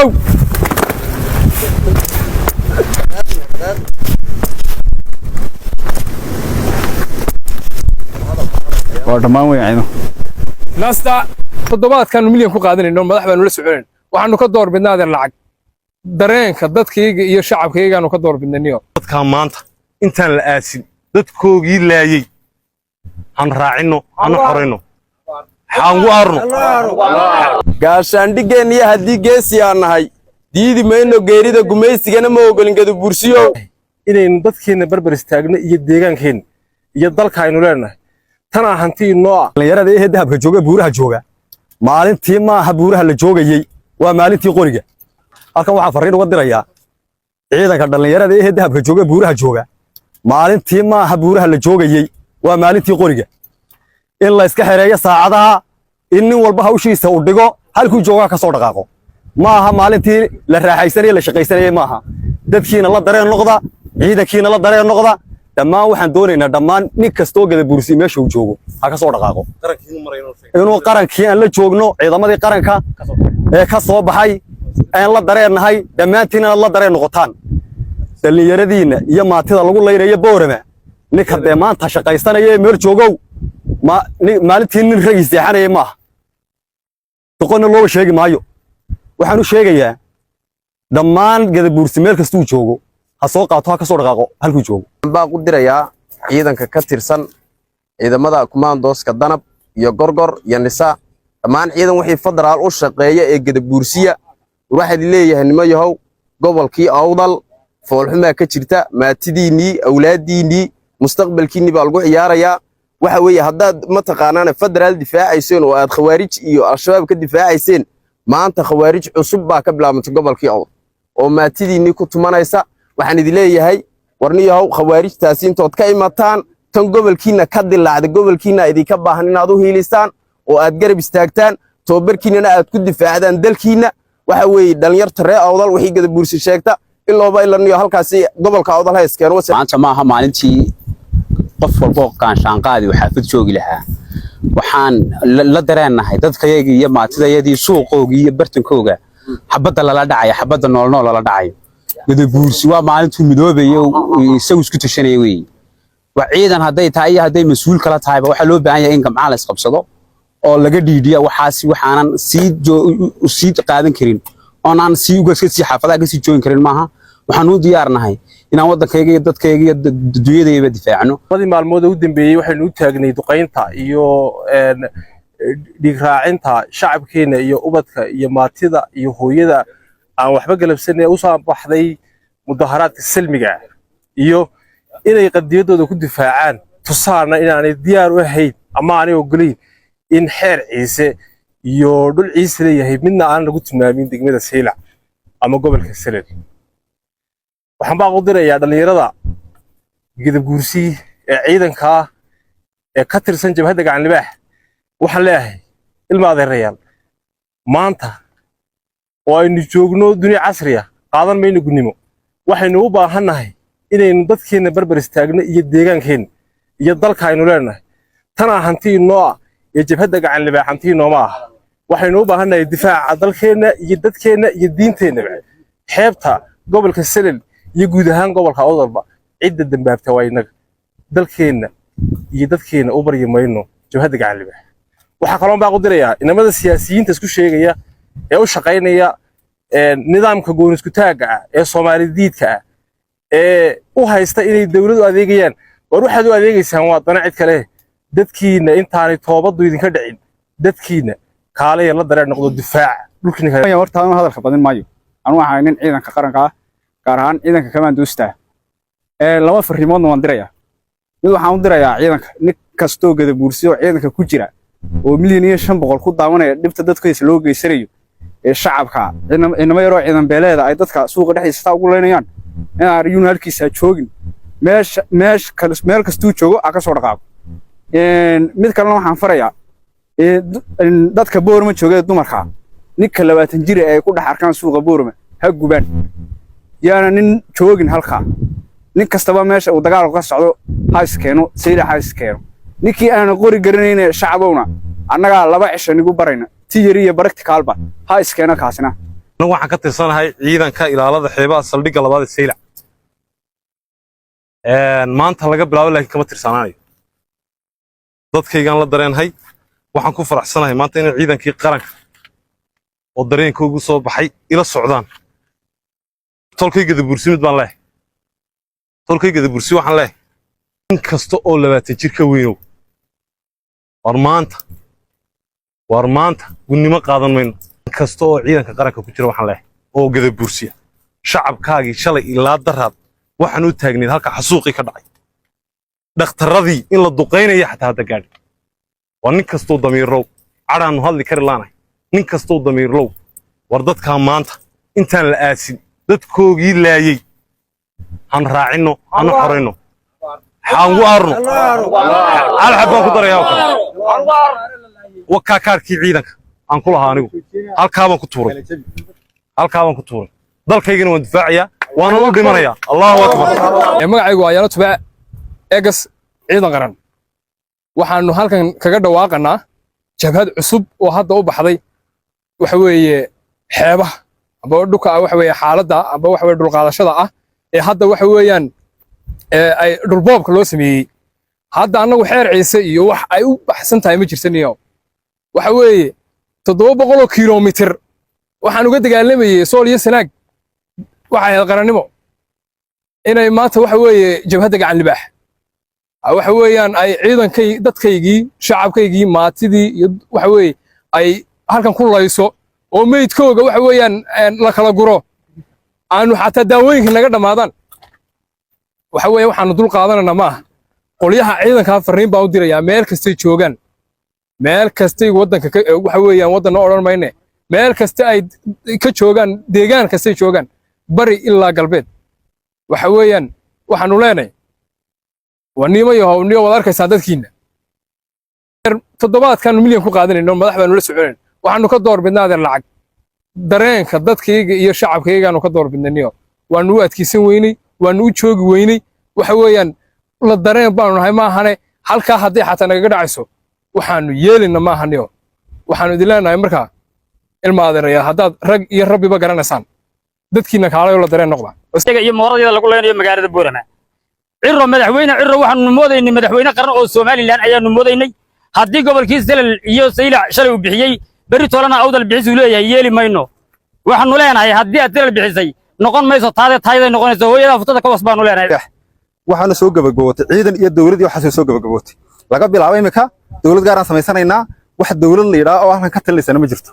Go. Waa dhammaan weyn ciidan. Nasta toddobaadkaanu milyan ku qaadanayno, madax baanu la soconayn. Waxaanu ka door bidnaa, adeer, lacag. Dareenka dadkayga iyo shacabkaygaanu ka door bidnaniyo. Dadkaa maanta intaan la aasin dadkoogii laayey han raacinno, hanu xorayno, xaangu aarno. Gaashaandhigeenniyo haddii geesi aan nahay, diidi mayno geerida, gumaysigana ma ogolin, Gadabuursiyow. Inaynu dadkeenna barbar istaagno iyo deegaankeenna iyo dalka aynu leenahay. Tanaa hanti inoo ah. Dhalinyarada ee dahabka jooga, buuraha jooga, maalintii maaha buuraha la joogayey, waa maalintii qoriga. Halkan waxaan farriin uga dirayaa ciidanka dhallinyarada ee dahabka jooga, buuraha jooga. Maalintii maaha buuraha la joogayey, waa maalintii qoriga. In la iska xereeyo saacadaha, in nin walba hawshiisa uu dhigo, halkuu joogaa ka soo dhaqaaqo. Ma aha maalintii la raaxaysanayey, la shaqaysanayey maaha. Dadkiina la dareen noqda, ciidankiina la dareen noqda. Dhammaan waxaan doonaynaa, dhammaan nin kastoo Gadabuursi meesha uu joogo ha ka soo dhaqaaqo, inuu qarankii aan la joogno, ciidamadii qaranka ee ka soo baxay aan la dareennahay. Dhammaantiin inaad la dareen noqotaan dhallinyaradiinna iyo maatida lagu laynayo Boorama. Ninka dee maanta shaqaysanaya ee meel joogow, maalintii nin ragii seexanaya maaha. Doqonna looba sheegi maayo. Waxaan u sheegayaa dhammaan Gadabuursi meel kastuu joogo ha soo qaato, ha ka soo dhaqaaqo halkuu joogo. Baan u dirayaa ciidanka ka tirsan ciidamada kumaandooska Danab iyo Gorgor iyo Nisa, dhammaan ciidan wixii federaal u shaqeeya ee Gadabuursiya. Waxaad leeyahay, nimo yahow, gobolkii Awdal foolxumaa ka jirta. Maatidiinnii, awlaaddiinnii, mustaqbalkiinnii baa lagu ciyaarayaa. Waxa weeye, haddaad mataqaanaana federaal difaacayseen oo aad Khawaarij iyo Al-Shabaab ka difaacayseen, maanta Khawaarij cusub baa ka bilaabantay gobolkii Awdal oo maatidiinnii ku tumanaysa. Waxaan idin leeyahay, warniyahow, khawaarijtaasi intood ka imataan tan gobolkiinna ka dilaacda, gobolkiinna idinka baahan inaad u hiilisaan oo aad garab istaagtaan, tobabarkiinnana aad ku difaacdaan dalkiinna. Waxa weeye, dhalinyarta reer Awdal wixii Gadabuursi sheegta ilooba ilaniyo halkaasi gobolka Awdal ha iskeeno. Maanta maaha maalintii qof walbo gaanshaanqaadi uu xaafad joogi lahaa. Waxaan la dareennahay dadkayagii iyo maatidayadii, suuqoogii iyo bartankooga xabadda lala dhacayo, xabadda noolnool lala dhacayo. Gadabuursi waa maalintuu midoobayo, isagu isku tashanaya weeye. Waa ciidan hadday tahay iyo hadday mas-uul kala tahayba, waxaa loo baahan yahay in gamcaa la isqabsado oo laga dhiidhiya waxaasi. Waxaanan sii qaadan karin oonaan sii uga sii xaafadaha kasii joogi karin maaha. Waxaan u diyaarnahay inaan waddankayga iyo dadkayga iyo dunyadayba difaacno. Labadii maalmood ee u dambeeyey waxaynu u taagnay duqaynta iyo dhiig raacinta shacabkeena iyo ubadka iyo maatida iyo hooyada aan waxba galabsanay u soo baxday mudaharaadka salmiga ah iyo inay qadiyadooda ku difaacaan, tusaana inaanay diyaar u ahayn ama aanay ogolayn in xeer Ciise iyo dhul Ciise leeyahay midna aan lagu tilmaamin degmada Saylac ama gobolka Salel. Waxaan baaq u dirayaa dhallinyarada Gadabuursi ee ciidanka ee ka tirsan Jabhadda Gacan Libaax. Waxaan leeyahay, ilma adeerayaal, maanta oo aynu joogno dunia casri ah, qaadan mayno gunnimo. Waxaynu u baahannahay inaynu dadkeenna barbar istaagno iyo deegaankeenna iyo dalka aynu leenahay. Tanaa hanti inoo ah ee Jabhadda Gacan Libaax hanti inooma ah. Waxaynu u baahannahay difaaca dalkeenna iyo dadkeenna iyo diinteennaba. Xeebta gobolka Selel iyo guud ahaan gobolka Awdalba cidda dambaabta waa innaga. Dalkeenna iyo dadkeenna u baryi mayno Jabhadda Gacan Libaax. Waxaa kaloo baaq u dirayaa inamada siyaasiyiinta isku sheegaya ee u shaqaynaya nidaamka gooni iskutaagga ah ee Soomaali diidka ah ee u haysta inay dawlad u adeegayaan. War, waxaad u adeegaysaan waa dana cid kale. Dadkiina intaanay toobaddu idinka dhicin, dadkiina kaalaya, la dareen noqdo, difaaca dhulkiina. Horta anu hadalka badin maayo. Anu waxaan nin ciidanka qaranka ah, gaar ahaan ciidanka kamaandoosta. Ee laba fariimoodna waan dirayaa. Mid waxaan u dirayaa ciidanka: nin kastoo Gadabuursi oo ciidanka ku jira oo 1,500,000 ku daawanaya dhibta dadkiisa loo geysanayo ee shacabka, inamo yaroo ciidan beeleeda ay dadka suuqa dhexdiisa taa ugu leynayaan, inaan yuun halkiisa joogin, meesha meesha meel kastuu joogo ha ka soo dhaqaaqo. Mid kalena waxaan farayaa dadka Boorama jooga ee dumarka: ninka 20 jir ee ay ku dhex arkaan suuqa Boorama ha gubaan, yaana nin joogin halkaa. Nin kastaba meesha uu dagaalku ka socdo ha iskeeno, Saylac ha iskeeno. Ninkii aanan qori garanayne shacabowna, annagaa 2 cisho nigu barayna, theory iyo practical ba, ha iskeeno kaasina. Anigu waxaan ka tirsanahay ciidanka ilaalada xeebaha saldhigga labaad ee Saylac. Maanta laga bilaabo laakiin kama tirsanaanayo. Dadkaygaan la dareenhay. Waxaan ku faraxsanahay maanta inay ciidankii qaranka oo dareenkoogu soo baxay ila socdaan. Tolkay Gadabursi mid baan leehay, tolkay Gadabursi waxaan leehay: in kasta oo 20 jir ka weynow, war maanta, war maanta gunnimo qaadan mayno. In kasta oo ciidanka qaranka ku jira waxaan leehay oo Gadabursiya, shacabkaagii shalay ilaa daraad waxaan u taagnayd halka xasuuqii ka dhacay, dhakhtarradii in la duqaynaya xataa hadda gaadhi. Waa nin kastoo damiirlow, cadhaannu hadli kari laanahay. Nin kastoo damiirlow, war dadkaa maanta intaan la aasin dadkoogii laayey han raacinno, hanu xorayno, xaangu aarno. Hal xab baan ku darayaa oo kale. Wakaa kaarkii ciidanka aan ku lahaa anigu, halkaa baan ku tuuray, halkaa baan ku tuuray. Dalkaygana waan difaacayaa, waana u dhimanayaa. Allahu akbar. Magacaygu waa Yaalo Tubaac, egas ciidan qaran. Waxaanu halkan kaga dhawaaqanaa jabhad cusub oo hadda u baxday, waxa weeye xeebaha amba dhulka, waxa weeye xaaladda amba waxa weeye dhulqaadashada ah ee hadda waxa weeyaan ee ay dhulboobka loo sameeyey. Hadda annagu xeer Ciise iyo wax ay u baxsan tahay ma jirtaniyo. Waxa weeye 700 kiiloomitir waxaan uga dagaalamayey Sool iyo Sanaag waxay ahayd qarannimo. Inay maanta waxa weeye jabhadda Gacan Libaax waxa weeyaan ay ciidankay, dadkaygii, shacabkaygii, maatidii iyo waxa weeye ay halkan ku layso oo meydkooga waxa weeyaan la kala guro, aanu xataa daawooyinka naga dhammaadaan, waxa weeye waxaanu dul qaadanayna ma aha. Qolyaha ciidankaa farriin baan u dirayaa meel kastay joogaan, meel kastay waddanka ka waxa weeyaan waddan noo odhan mayne, meel kasta ay ka joogaan, deegaan kastay joogaan, bari ilaa galbeed, waxa weeyaan waxaanu leenahay: waa niimo yahow, niyo waad arkaysaa dadkiinna. Toddobaadkaanu milyan ku qaadanayno, madax baanu la soconayn. Waxaanu ka door bidnaa, adeer, lacag. Dareenka dadkayga iyo shacabkaygaanu ka door bidnay niyo. Waanu u adkaysan weyney, waanu u joogi weyney. Waxa weeyaan la dareen baanu nahay maahane. Halkaa hadday xataa nagaga dhacayso waxaanu yeelayna maaha niyo. Waxaanu idin leenahay markaa, ilma adeerayaal, haddaad rag iyo rabbiba garanaysaan, dadkiina kaalayoo la dareen noqda. Iyaga iyo mooradyada lagu leenayo magaalada Boorama. Ciro, madaxweyne Ciro, waxaanu moodaynay madaxweyne qaran oo Somaliland ayaanu moodaynay. Haddii gobolkii Selal iyo Saylac shalay uu bixiyey, berri toolana Awdal bixis uu leeyahay, yeeli mayno. Waxaanu leenahay haddii aad Selal bixisay, noqon mayso taade, taayaday noqonayso. Hooyadaa futada ka was baanu leenahay. Waxaana soo gabagabootay ciidan iyo dowlad iyo waxaasoo soo gabagabootay. Laga bilaabo imika dowlad gaaraan samaysanaynaa. Wax dowlad la yidhaha oo halkan ka talinaysana ma jirto.